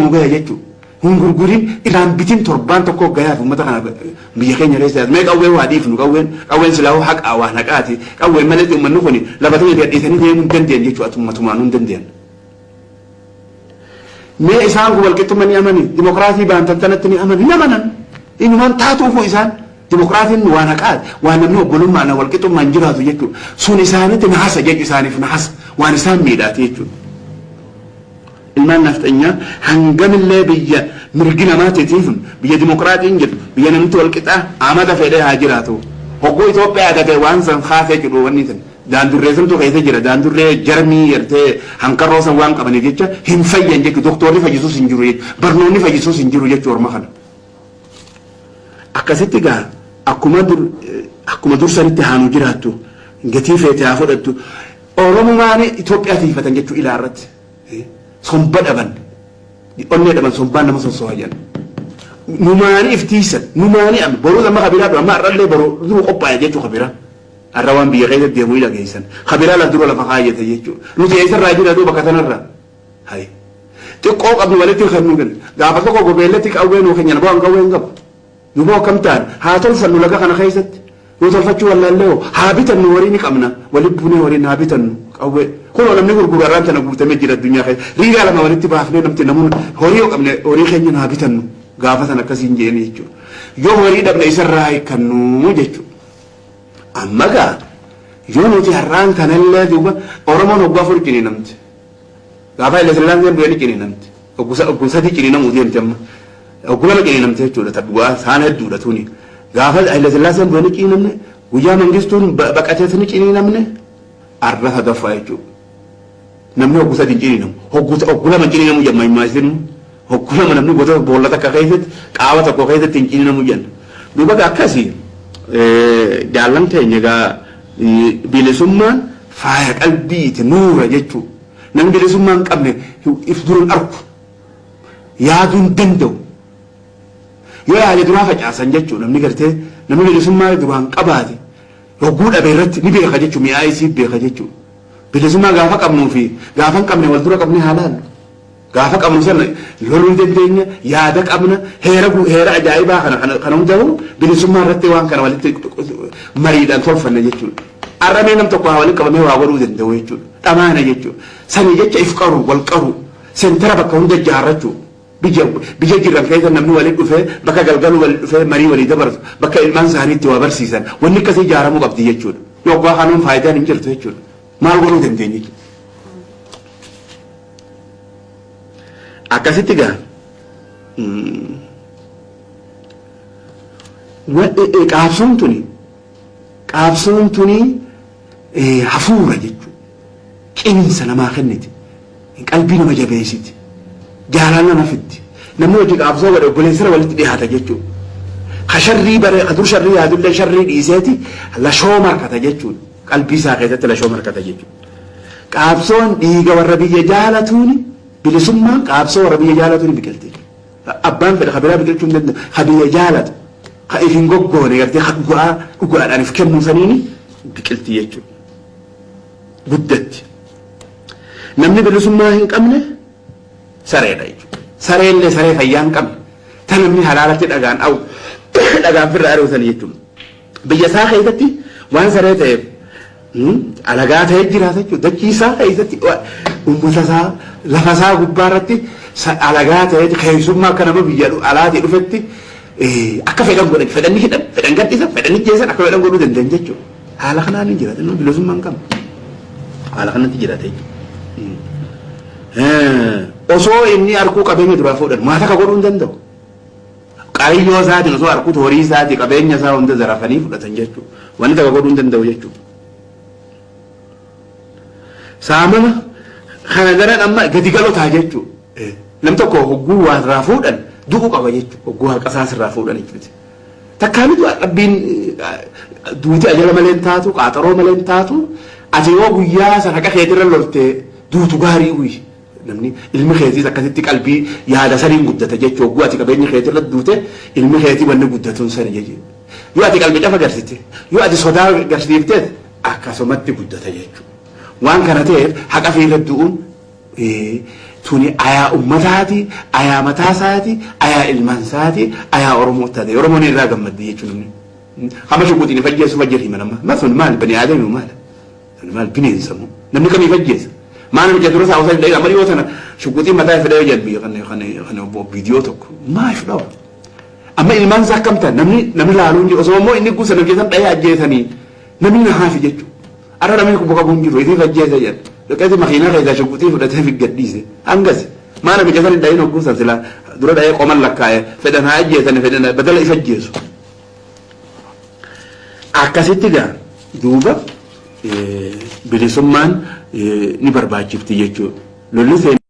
nu gaya jechuudha. Hin gurgurin irraan bitin torbaan tokko gayaaf uummata kana biyya keenya keessa mee qawwee waa dhiifnu qawween qawween silaa haqaa waan haqaati qawween malee uummanni kun lafa ta'e gadhiisanii deemuu hin dandeenye jechuudha ummatumaan hin dandeenye. Mee isaan kun walqixxummaa ni amani dimokiraasii baantan tanatti ni amani hin amanan inumaan taatuufu isaan dimokiraasiin waan haqaati waan namni obbolummaan walqixxummaan jiraatu jechuudha sun isaanitti nahasa jechu isaaniif nahasa waan isaan miidhaati jechuudha. Ilmaan nafxanyaa hangamillee biyya mirgi namaatiitiif biyya dimokiraatiin jirtu biyya namni walqixaa amata fedhee haa jiraatu. Hogguu Itoophiyaa tate waan san kaasee jedhu wanni san daandurree santu keessa jira daandurree jarmii yertee hankarroo san waan qabaniif jecha hin fayyan jechuudha doktorri fayyisuus hin jiru jechuudha barnoonni fayyisuus hin jiru jechuudha orma kana. Akkasitti gaa akkuma dur akkuma dursanitti haanu jiraattu gatii feete haa fudhattu Oromumaan Itoophiyaa tiifatan jechuu ilaa irratti. Somba dhaban onnee dhaban sombaan nama sossoha jedhan. Numaanii iftiisan numaanii amma boruu amma kabiraa dura amma har'allee boruu duru qophaa'e jechuu kabiraa. Har'a waan biyya keessa deemu ila geessan kabiraa laf dura lafa kaayyate jechuudha. Nuti eessarraa jira duuba bakka tanarraa. Hayi. Xiqqoo qabnu walitti kan nu kennu. Gaafa tokko gobeellatti qawwee nuu kennan bu'aan qawwee hin qabu. Nu boo akkam ta'an haa tolfannu laga kana keessatti. Yoo tolfachuu wallaallee hoo haa bitannu horii ni qabna. Walitti buunee horiin haa bitannu qawwee. Kunoo namni gurguru har'aan tana guutamee jira addunyaa keessa. Riigaa lama walitti baafnee namti namuun horii yoo qabne horii keenya haa bitannu. Gaafa sana akkasiin jeeni jechuudha. Yoo horii dhabne isarraa hiikkannu jechuudha. Amma gaa yoo nuti har'aan kanallee duuba Oromoon hoggaa afur ciniinamti. Gaafa Haile Sillaaseen bu'ee ni ciniinamti. Oggu sadii ciniinamuu deemti amma. Oggu lama ciniinamti jechuudha. Ta dhugaa saan hedduudha tuni. Gaafa Haile Sillaaseen bu'ee ni ciniinamne guyyaa Mangistuun baqatees ni ciniinamne arra sadaffaa jechuudha. Namni oggu sadii hin ciniinamu. Oggu lama hin ciniinamu jedhama himaa isin. Oggu lama namni gosa boolla takka keessatti qaawa tokko keessatti hin ciniinamu jenna. Duuba akkasii jaallan keenya egaa bilisummaan faaya qalbiiti nuura jechuudha. Namni bilisummaa hin qabne if dura hin argu. Yaaduu hin danda'u. Yoo yaade duraa facaasan jechuudha namni gartee namni bilisummaa duraan qabaate hogguu dhabe irratti ni beeka jechuudha mi'aa isii beeka jechuudha. Bilisummaa gaafa qabnuu fi gaafa hin qabne wal dura qabnee haa laallu. Gaafa qabnu sana loluu ni dandeenya, yaada qabna, heera heera ajaa'ibaa kana kana kana hundaa'u bilisummaa irratti waan kana walitti mariidhaan tolfanna jechuudha. Har'a mee nam tokko haa walitti qabamee waa godhuu danda'u jechuudha. Dhamaana jechuudha. Sanii jecha if qaru, wal qaru, sentara bakka hunda ijaarrachuu. Biyya biyya jiran keessa namni walitti dhufee bakka galgaluu walitti dhufee marii walii dabarsu bakka ilmaan isaanii itti waa barsiisan wanni akkasii ijaaramuu qabdi jechuudha. Yoggaa kanuun faayidaan hin jirtu jechuudha. Maal godhuu dandeenya jechuudha. Akkasitti gaa qaabsoon tuni qaabsoon tuni hafuura jechuudha. Cimiinsa namaa kenniti. Qalbii nama jabeessiti. Jaalala nama fiddi. Namni hojii qaabsoo godhe obboleessara walitti dhiyaata jechuudha. Ka sharrii bare ka dur sharrii yaadullee sharrii dhiiseeti lashoo markata jechuudha. Qalbii isaa keessatti lashoo markata jechuudha. Qaabsoon dhiiga warra biyya jaalatuuni bilisummaan qaabsoo warra biyya jaalatuuni biqilti. Abbaan fedhe ka biraa biqilchuu hin danda'u. Ka biyya jaalatu ka if hin goggoone gartee ka dhugaa dhugaadhaan if kennuu saniini biqilti jechuudha. Guddatti. Namni bilisummaa hin qabne sareedha jechuudha. Sareellee saree fayyaa hin qabne ta namni halaalatti dhagaan awu dhagaan firra ari'u sani jechuudha. Biyya isaa keessatti waan saree ta'eef alagaa ta'ee jiraata jechuudha. Dachii isaa keessatti uummata isaa lafa isaa gubbaa irratti alagaa ta'ee keessummaa akka nama biyya alaatii dhufetti akka fedhan godhan fedhan ni hidhan fedhan gadhiisan fedhan ni jeessan akka fedhan godhuu danda'an jechuudha. Haala kanaan hin jiraatan namni bilisummaa hin qabne. Haala kanatti jiraata jechuudha. Osoo inni arguu qabeenya duraa fuudhan maa takka godhuu hin danda'u. Qariyyoo isaatiin osoo arguutu horii isaatii qabeenya isaa hunda zarafanii fudhatan jechuudha. Wanni takka godhuu hin danda'u jechuudha. Saamama kana daran amma gadi galotaa jechuudha. Nam tokko hogguu waa irraa fuudhan du'uu qaba jechuudha. Hogguu haqa isaas irraa fuudhan jechuudha. Takkaa ni du'a rabbiin duuti ajala malee hin taatu qaaxaroo malee hin taatu ati yoo guyyaa san haqa keetirra lolte duutu gaarii uyi. Namni ilmi keetiis akkasitti qalbii yaada saniin guddata jechuudha. Hogguu ati qabeenya keetirra duute ilmi keetii wanni guddatuun sani jechuudha. Yoo ati qalbii cafa garsite yoo ati sodaa garsiifteet akkasumatti guddata jechuudha. Waan kana ta'eef haqa fiirra du'uun Tuni ayaa ummataati, ayaa mataasaati, ayaa ilmaansaati, ayaa Oromoo taate. Oromoon irraa gammaddi jechuun namni. Hama shuguxiin fajjeessu fajjeer himan amma. Ma sun maal bani aadami maal? Sun maal bineensa moo? Namni kamii fajjeessa? Maal namicha dura isaa osoo hin dha'in amma dhiyoo tana shuguxiin mataa fedhee jedhu biyya kana kana kana viidiyoo tokko. Maaf dhawa? Amma ilmaan isaa akkam ta'an namni laaluu hin jiru. Osoo immoo inni guusa namni keessan dha'ee ajjeesanii namni na haafi jechuudha. Arra namni kubba qabu hin jiru. Ifii fajjeessa jedha. Dhaqeeti makiinaa keessaa shuguxii fudhatee fi gadhiise. Hangas. Maa namicha san hin dha'in hogguu san silaa dura dha'ee qoman lakkaa'e fedhan haa ajjeesani fedhan badala isa ajjeesu. Akkasitti gaa duuba bilisummaan ni barbaachifti jechuudha. Lolli seenaa.